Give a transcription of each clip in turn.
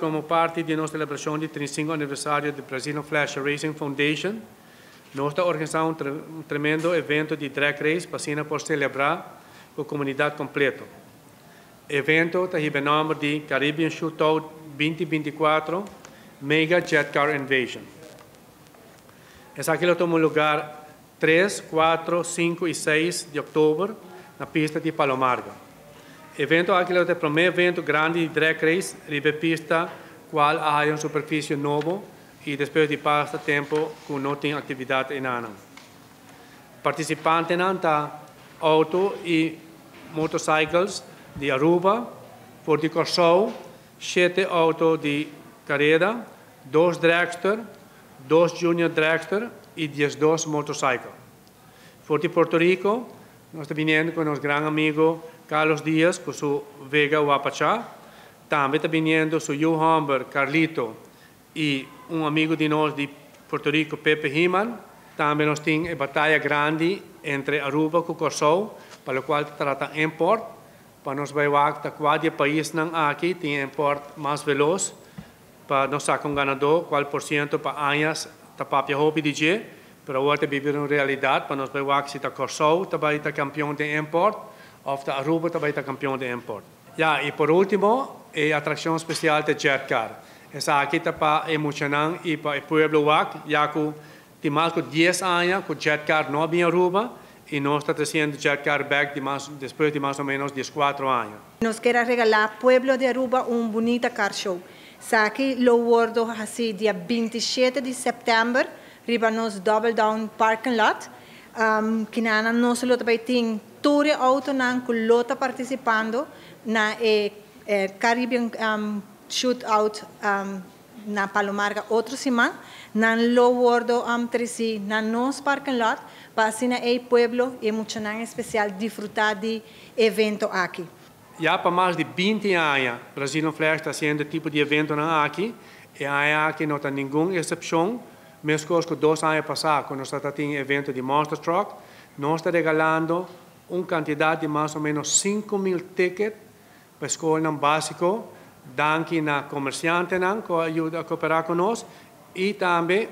Como parti di nos celebracion di 35 aniversario di Brazilian Flash Racing Foundation, nos ta organisando un tremendo evento di drag race pa asina por celebra cu e comunidad completo. Evento ta e nomber di Caribbean Shootout 2024 Mega Jet Car Invasion. Esaki ta tuma luga 3, 4, 5 y 6 di october na pista di Palo Marga. Evento aki ta e prome evento grandi di drag race riba pista, cual tin un superficie nobo y despues di pasa tempo cu no tin actividad eynan. Participantenan ta auto y motorcycles di Aruba, for di Corsou, 7 auto di careda, 2 dragster, 2 junior dragster y 12 motorcycle. For di Puerto Rico, nos ta bini cu nos gran amigo Carlos Diaz, cu su Vega Guapachá. Tambe ta bini su yiu homber, Carlito, y un amigo di nos di Puerto Rico, Pepe Himan. Tambe nos tin e bataya grandi entre Aruba y Corsou, pa loke ta trata import, pa nos bay wak cua paisnan aki tin import mas veloz, pa nos saca un ganado, cual por cierto pa aña ta papia hopi di dje, pero awor ta biba un realidad, pa nos bay wak si ta Corsou tambe ta campeon di import, of ta Aruba tambe ta campeon di import. Ja, y por ultimo, e atraccion special di Jet Car. Esaki ta pa emociona y pa e pueblo wak, ya cu tin mas di 10 aña cu Jet Car no a bin Aruba y nos ta treciendo Jet Car back despues di mas o menos 14 aña. Nos kier regala pueblo di Aruba un bunita car show. Esaki lo wordo haci dia 27 di september, riba nos Double Down Parking Lot. Cu nos lo tambe tin tur auto nan cu lo ta participando na Caribbean Shootout na Palo Marga otro siman, nan lo wordo treci na nos parking lot pa asina e pueblo y muchanan especial disfruta di e evento aki. Ya pa mas di 20 aña, Brazilian Flash ta haciendo tipo di evento aki, y aki no tin ningun excepcion. Mescos cu 2 aña pasa, cu nos tabatin evento di Monster Truck, nos ta regalando un cantidad di mas o menos 5 mil ticket pa scol basico, danki na comerciantenan cu a yuda a coopera cu nos, y tambe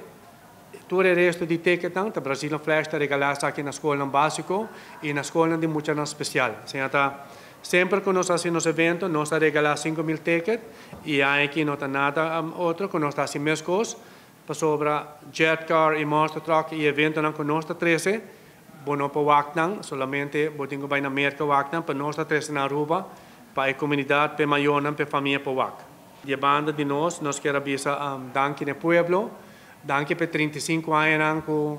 tur e resto di ticket nan, Brazilian Flash ta regala aki na scol basico y na scol di mucha special. Asina ta, semper cu nos haci evento, nos ta regala 5 mil ticket y aki no ta nada otro, cu nos ta haci mescos, pasobra Jet Car y Monster Truck e eventonan cu nos ta trece, bo no por wak nan, solamente bo tin cu bay na Merca wak nan, pa nos ta trece na Aruba, pa e comunidad, pa mayornan, pa famia pa wak. Di banda di nos, nos kier bisa danki na pueblo, danki pa 35 aña cu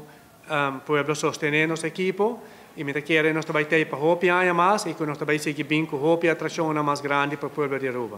pueblo sostene nos ekipo, y mi kier nos tambe tin pa hopi aña mas y cu nos tambe sigui bin cu hopi atraccion mas grandi pa pueblo di Aruba.